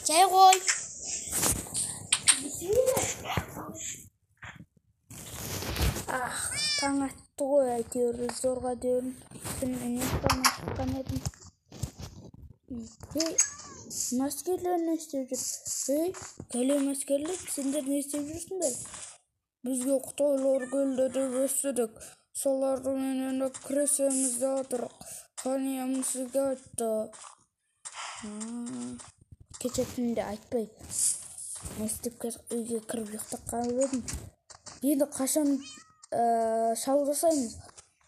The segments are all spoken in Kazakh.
Жай қой. Ах, таң атты ғой, әйтеуір зорға дейін түн ұйықтамай шыққан едім. Ей, мына әскерлер не істеп жүр? Ей, кәлем әскерлер, сендер не істеп жүрсіңдер? Бізге қытайлар келді деп естідік. Солармен енді күресеміз деп отырық. Хан ием сізге айтты. Кеше түнде айтпай, не істеп үйге кіріп ұйықтап қалып едім. Енді қашан шабуыл жасаймыз?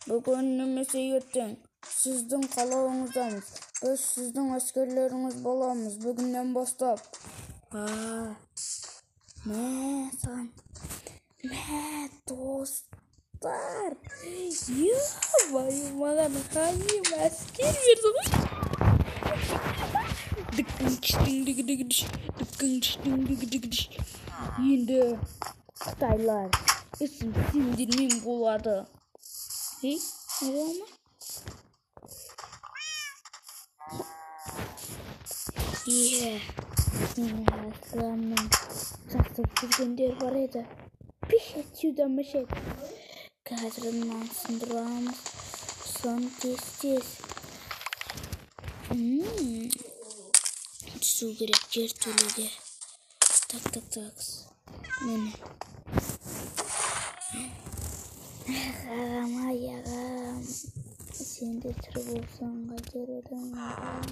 Бүгін немесе ертең. Сіздің қалауыңыздамыз. Біз сіздің әскерлеріңіз боламыз бүгіннен бастап. Мә саған. Мә, достар. Ё-моё, маған ханым әскер берді ғой. Енді қытайлар ісім сендермен болады. Ей, бола ма? Е, менің астымнан жасап жүргендер бар еді. Пиш отсюда, мышек. Қазір мынаны сындырамыз. Соны тез-тез. Түсу керек жертөлеге. Так, так, так. Міне. Ағам, ай, ағам. Сен де тірі болсаң қайтер едің, ағам.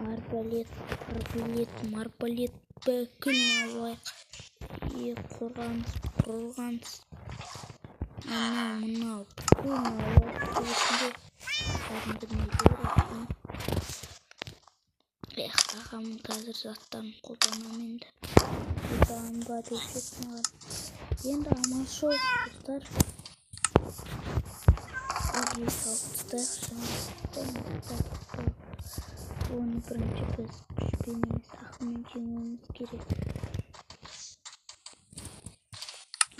Арбалет, арбалет, марбалет бүкіл алайық. Қорғаныс, қорғаныс. Анау, мынау, бүкіл алайық. Кәдімгі нелер екен. Эх, ағам қазір заттарын қолданамын енді. Қолданба деп еді маған. Енді амал жоқ, достар. Үйге салып тастайық жаңа. Оны бірінші біз күшпен емес, ақылмен жеңуіміз керек.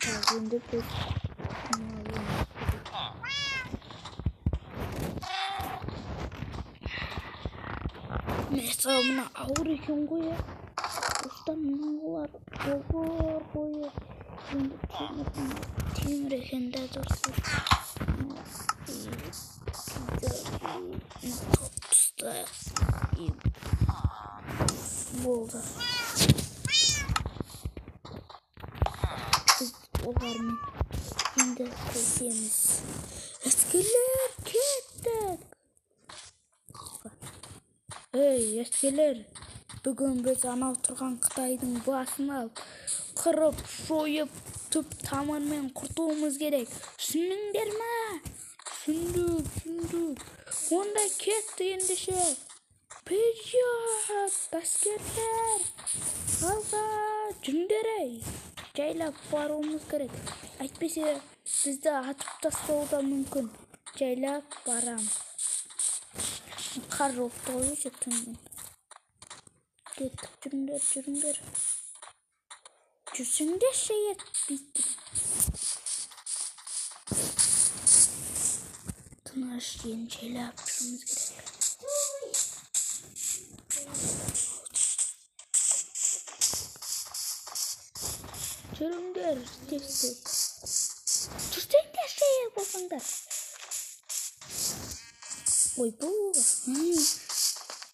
Так, енді біз оны алуымыз керек. Мәссаған, мына ауыр екен ғой, ә. Достар, мыналар ауыр ғой. Енді темір екен да, достар. Болды. Біз олармен енді күресеміз. Әскерлер, кеттік. Ей, әскерлер, бүгін біз анау тұрған Қытайдың басын алып, қырып, жойып, түп тамырымен құртуымыз керек. Түсіндіңдер ме? Түсіндік, түсіндік. Онда кеттік ендеше. Вперед, әскерлер! Алға, жүріңдер ей. Жайлап баруымыз керек. Әйтпесе бізді атып тастауы да мүмкін. Жайлап барам. Қар жауыпты ғой өте түнмен. Кеттік, жүріңдер, жүріңдер. Жүрсеңдерші етпейді. Тыныш енді жайлап жүруіміз керек. Жүріңдер, тез-тез. Жүрсеңдерші болсаңдар. Ойбу.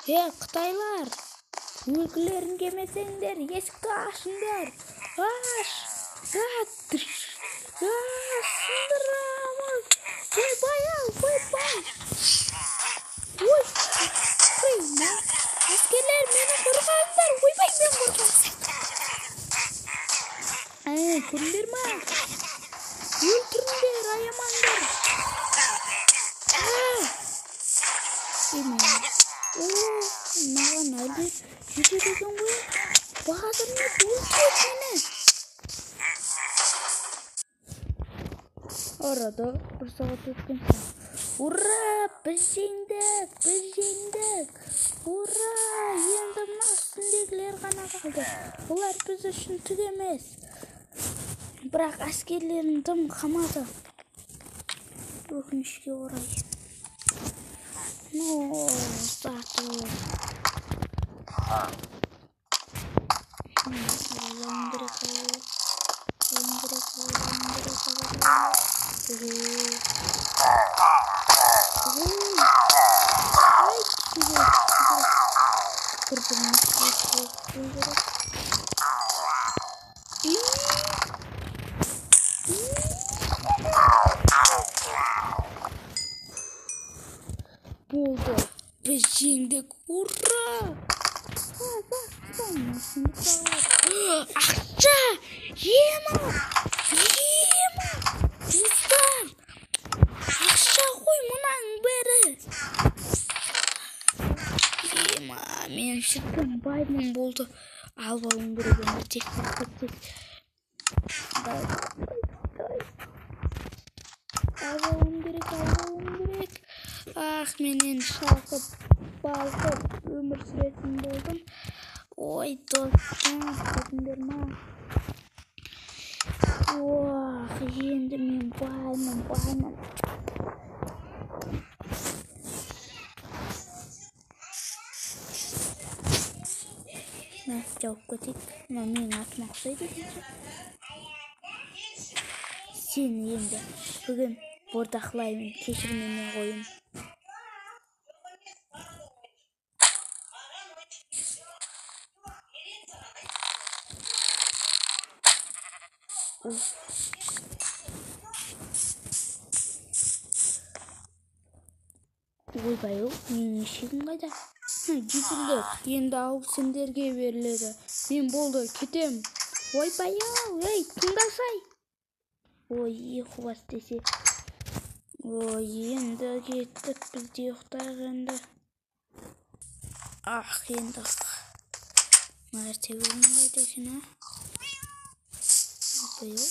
Е, қытайлар, өлгілерің келмесеңдер, есікті ашыңдар. Аш! Сындырамыз. Ойбай, ау, ойбай. Ой, ой, әскерлер, мені қорғаңдар. Ойбай, мен қорғаңдар. Көрдіңдер ма? Өлтіріңдер, аямаңдар. О, маған әлі жетеді екен ғой. Бағадырмет өлтіреді мені. Арада бір сағат өткен соң. Ура, біз жеңдік, біз жеңдік. Ура, енді мына үстіндегілер ғана қалды. Олар біз үшін түк емес. Бірақ әскерлерін дым қамады. Өкінішке орай. Ну, Абайлауым керек, абайлауым керек, абайлауым керек, абайлауым. Ай, түсу керек, түсу керек. Бір-біріне түсу керек. Болды, біз жеңдік, ура! Ақша! Ема! Ема! Достар! Ақша ғой мынаның бәрі! Ема, мен шіркін баймын болды. Алып алуым керек енді, тез, тез, тез, тез. Давай, давай, давай. Алып алуым керек, алып алуым керек. Ах, мен енді шалқып, балқып өмір сүретін болдым. Ой, достар, көрдіңдер ма? Ох, енді мен баймын, баймын. Мә, жауып кетейік. Мына менің атыма ұқсайды екен. Сені енді бүгін бордақылаймын, кешір мені қойым. Ойбай ау, менің ешегім қайда? Жительдер, енді алып сендерге беріледі. Мен болды, кетем. Ойбай ау, ей, тыңдасай. Ой, ұйқыбас десе. Ой, енді кеттік, біз де ұйықтайық енді. Ах, енді мәртебем қайда екен, а? Ойбай ау,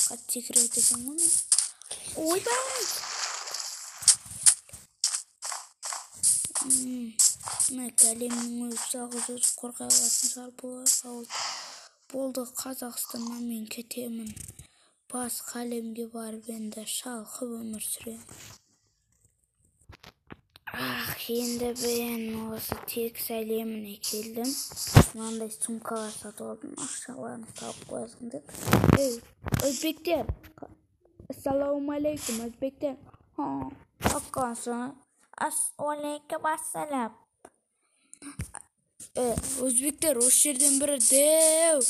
қатты секіреді екен ғой мен. Ойбай! Мына әлемнің өзі жалғыз өзі қорғай алатын шығар бұл ауылды. Болды, Қазақстаннан мен кетемін. Басқа әлемге барып енді шалқып өмір сүремін. Ах, енді мен осы тегіс әлеміне келдім. Мынандай сумкалар сатып алдым, ақшаларын салып қоясың деп. Ей, өзбектер! Ассалаумағалейкум, өзбектер. Акасы. Уалейкум ассалам. Өзбектер, осы жерден бірі дәу.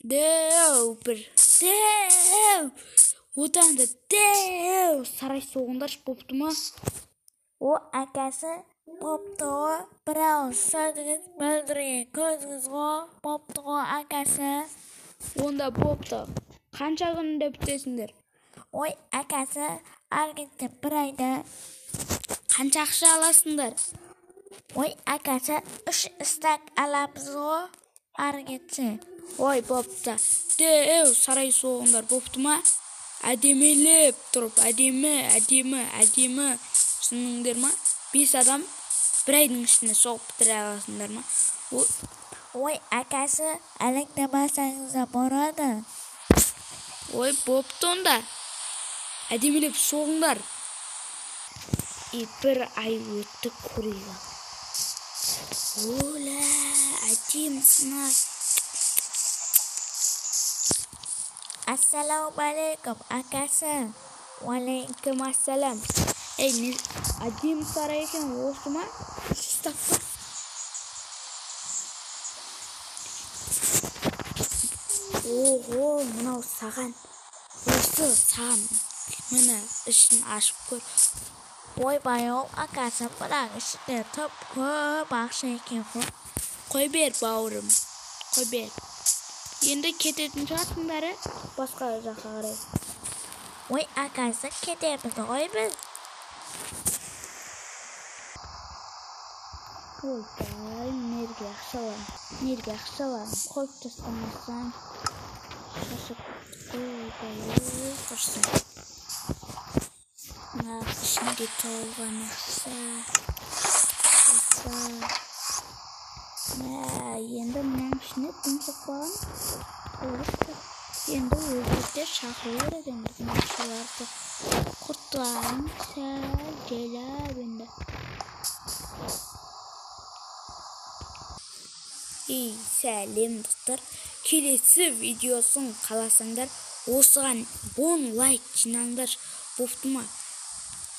Дәу бір. Дәу. Одан да дәу. Сарай соғыңдаршы, бопты ма? О, әкесі, бопты ғой. Бір ауыз сөзіңіз мөлдіреген көзіңіз ғой. Бопты ғой, әкесі. Онда бопты. Қанша күнде бітесіңдер? Ой, әкесі, ары кетсе бір айда. Қанша ақша аласыңдар? Ой, әкесі, 3 стак аламыз ғой, ары кетсе. Ой, бопты. Дәу, сарай соғыңдар, бопты ма? Әдемілеп тұрып, әдемі, әдемі, әдемі. Түсіндіңдер ма? 5 адам бір айдың ішінде соғып бітіре аласыңдар ма? Ой, әкесі, әлектемесеңіз де болады. Ой, бопты онда. Әдемілеп соғыңдар. И бір ай өтті, көрейік. Ола, әдемісің-ай. Ассалаумағалейкум, әкесі. Уалейкум ассалам. Ей, не әдемі сарай екен, осы ма? 3 стакқа. Ого, мынау саған. Осы саған. Міне, ішін ашып көр. Ойбай ау, әкесі, мынаның ішінде тым көп ақша екен ғой. Қой бер, бауырым, қой бер. Енді кететін шығарсыңдар, ә? Басқа жаққа қарай. Ой, әкесі, кетеміз ғой біз. Ойбай, нерге ақшаларым, нерге ақшаларым қойып тастамасам, шашып, ойбай, құрсын. Мына ішінде толған ақша, ақша. Мә, енді мынаның ішіне дым соқпаған. Болыпты. Енді өзбектер шақыру керек енді мына ақшаларды. Құртайын сәл жайлап енді. Ей, сәлем, достар! Келесі видеосын қаласаңдар, осыған 10 лайк жинаңдар, бопты ма?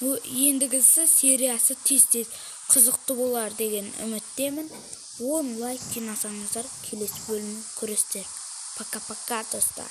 Ендігісі сериясы тез-тез қызықты болар деген үміттемін. 10 лайк жинасаңыздар, келесі бөлімін көресіздер. Пока, пока, достар!